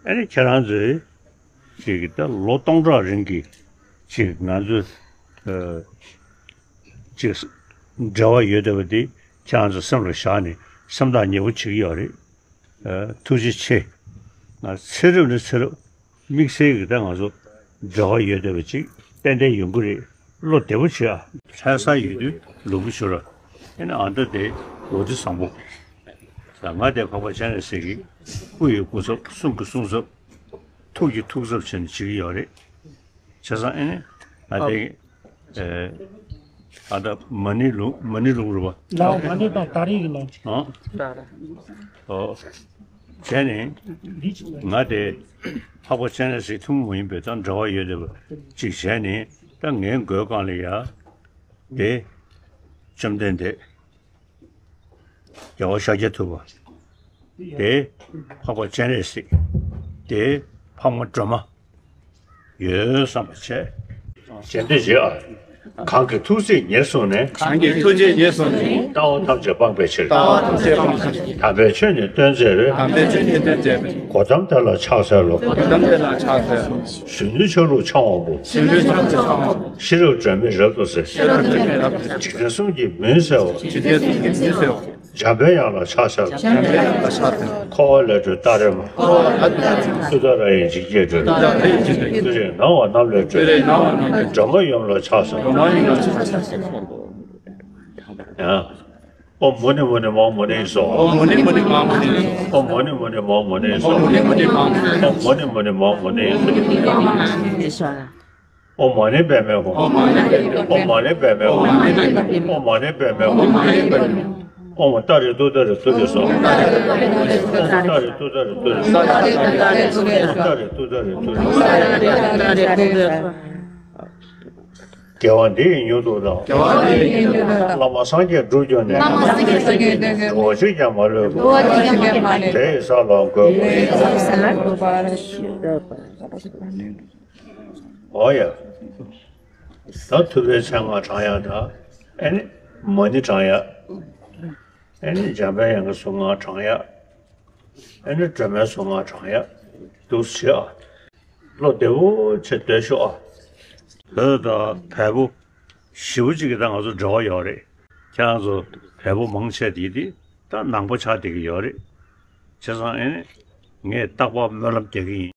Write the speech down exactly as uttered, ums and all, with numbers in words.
ཨ་ནི་ཁྱེད་རང་ཚོས་ཅིག་ད་ལོ་སྟོང་ཕྲག་རིང་གི་ཅིག་ང་ཚོས་ཨ་ཅིག་འབྲེལ་བ་ཡོད་བསྡད་པ་འདི་ཁྱེད་རང་ཚོ་སེམས་ལ་བཞག་ནས་སེམས་ཐག་ཉེ་པོ་བྱེད་ཀྱི་ཡོད་རེད། ཨ་ཐུགས་རྗེ་ཆེ། ང་ཚེ་རབས་ནས་ཚེ་རབས་དམིགས་བསལ་གྱི་ད་ང་ཚོ་འབྲེལ་བ་ཡོད་བསྡད་པ་ཅིག་ཏན་ཏན་ཡོང་གི་རེད། བློ་བདེ་པོ་བྱེད་ཨ། ལྷ་ས་ཡོད་དུས་ལུས་པོ་ཤོར་ར། ཨེ་ན་ཨ་མདོ་དེ་ལོ་རྒྱུས་བཟང་པོ། ང་དེ་འཕགས་པ་སྤྱན་རས་གཟིགས་ཀྱི་སྐུ་ཡི་སྐུ་ཚབ། གསུང་གི་གསུང་ཚབ། ཐུགས་ཀྱི་ཐུགས་ཚབ་བྱས་ནས་བྱེད་ཀྱི་ཡོད་རེད། བྱས་ཙང་ཨེ་ནི་ང་དེ་ཨེ་ཨ་ད་མ་ཎི་ལུང་མ་ཎི་ལུང་རུ་བ། ལའོ་མ་ཎི་དང་ད་རེས་ཀྱི་ལུང་། ཨ། ཨོ། བྱས་ནས་ང་དེ་འཕགས་པ་སྤྱན་རས་གཟིགས་ཐུན་མོང་མ་ཡིན་པའི་དང་འབྲེལ་བ་ཡོད་བསྡད་པ་ཅིག་བྱས་ནས། ད་ངའི་མགོའི་སྒང་ལ་ཡ་དེ་བཅོམ་ལྡན་འདས། རྒྱལ་བ་ཤཱཀྱ་ཐུབ་པ། དེ་འཕགས་པ་སྤྱན་རས་གཟིགས། དེ་འཕགས་མ་སྒྲོལ་མ། ཡོད་བསམ་པ་བྱས། རྗེས་འདི་བཞི་ཨ། གང་གི་ཐུགས་རྗེས་ཉེར་བཟུང་ནས། གང་གི་ཐུགས་རྗེས་ཉེར་བཟུང་ནས། ལྟ་བ་ཐམས་ཅད་སྤངས་པའི་ཕྱིར། ལྟ་བ་ཐམས་ཅད་སྤངས་པའི་ཕྱིར། དམ་པའི་ཆོས་ནི་སྟོན་མཛད་པའི། དམ་པའི་ཆོས་ནི་སྟོན་མཛད་པའི། གོའུ་ཏམ་དེ་ལ་ཕྱག་འཚལ་ལོ། གོའུ་ཏམ་དེ་ལ་ཕྱག་འཚལ་ལོ། གཞོན་ནུའི་ཆ་ལུགས་འཆང་བ་པོ། གཞོན་ནུའི་ཆ་ལུགས་འཆང་བ་པོ། ཤེས་རབ་སྒྲོན་མེ་རབ་ཏུ་གསལ། ཤེས་རབ་སྒྲོན་མེ་རབ་ཏུ་གསལ། འཇིག་རྟེན་གསུམ་གྱི་མུན་སེལ་བ། འཇིག་རྟེན་གསུམ་གྱི་མུན་སེལ་བ། འཇམ་པའི་དབྱངས་ལ་ཕྱག་འཚལ་ལོ། འཇམ་པའི་དབྱངས་ལ་ཕྱག་འཚལ་ལོ། འཁོར་བ་ལས་སྒྲོལ་ཏཱ་རེ་མ། འཁོར་བ་ལས་སྒྲོལ་ཏཱ་རེ་མ། ཏུཏྟཱ་ར་ཡི་འཇིགས་བརྒྱད་སྒྲོལ། ཏུཏྟཱ་ར་ཡི་འཇིགས་བརྒྱད་སྒྲོལ། ཏུ་རེ་སྣང་བ་རྣམས་ལས་སྒྲོལ། ཏུ་རེ་སྣང་བ་རྣམས་ལས་སྒྲོལ། སྒྲོལ་མ་ཡུམ་ལ་ཕྱག་འཚལ་ལོ། སྒྲོལ་མ་ཡུམ་ལ་ཕྱག་འཚལ་ལོ། ཡང་། ཨོཾ་མུ་ནེ་མུ་ནེ་མ་ཧཱ་མུ་ནེ་སྭཱ་ཧཱ། ཨོཾ་མུ་ནེ་མུ་ནེ་མ་ཧཱ་མུ་ནེ་སྭཱ་ཧཱ། ཨོཾ་མུ་ནེ་མུ་ནེ་མ་ཧཱ་མུ་ནེ་སྭཱ་ཧཱ། ཨོཾ་མུ་ནེ་མུ་ནེ་མ་ཧཱ་མུ་ནེ་སྭཱ་ཧཱ། ཨོཾ་མ་ཎི་པདྨེ་ཧཱུྃ། ཨོཾ་མ་ཎི་པདྨེ་ཧཱུྃ། ཨོཾ་མ་ཎི་པདྨེ་ཧཱུྃ། ཨོཾ་ཏཱ་རེ་ཏུཏྟཱ་རེ་ཏུ་རེ་སྭཱ་ཧཱ། ཨོཾ་ཏཱ་རེ་ཏུཏྟཱ་རེ་ཏུ་རེ་སྭཱ་ཧཱ། ཨོཾ་ཏཱ་རེ་ཏུཏྟཱ་རེ་ཏུ་རེ་སྭཱ་ཧཱ། དགེ་བ་འདི་ཡིས་མྱུར་དུ་རེ། དགེ་བ་འདི་ཡིས་མྱུར་དུ་རེ། བླ་མ་སངས་རྒྱས་སྒྲུབ་གྱུར་ནས། བླ་མ་སངས་རྒྱས་སྒྲུབ་གྱུར་ནས། འགྲོ་བ་གཅིག་ཀྱང་མ་ལུས་པ། འགྲོ་བ་གཅིག་ཀྱང་མ་ལུས་པ། དེ་ཡི་ས་ལ་འགོད་པ། དེ་ཡི་ས་ལ་འགོད་པ། འོ་ཡ། ད་ཐུབ་པའི་མཚན་སྔགས་བགྲང་ཡག་དང་། ཨེ་ནི་མ་ཎི་བགྲང་ཡག་ཨེ་ནི་འཇམ་པའི་དབྱངས་ཀྱི་གཟུངས་སྔགས་བགྲང་ཡག་ཨེ་ནི་སྒྲོལ་མའི་གཟུངས་སྔགས་བགྲང་ཡག་འདུག་སེ་བྱེད་ཨ། བློ་བདེ་པོ་བྱས་སྡོད་ཤོག་ཨ། བོད་དང་བལ་པོ་ཞེ་པོ་ཅིག་གི་ད་ང་ཚོ་འབྲེལ་བ་ཡོད་རེད། ཁྱེད་རང་ཚོ་བལ་པོ་མང་ཆེ་དེ་དེ་ད་ནང་པ་ཆགས་བསྡད་ཀྱི་ཡོད་རེད། བྱས་ཙང་ཨེ་ནི་ངས་རྟག་པར་སྨོན་ལམ་རྒྱག་གི་ཡིན།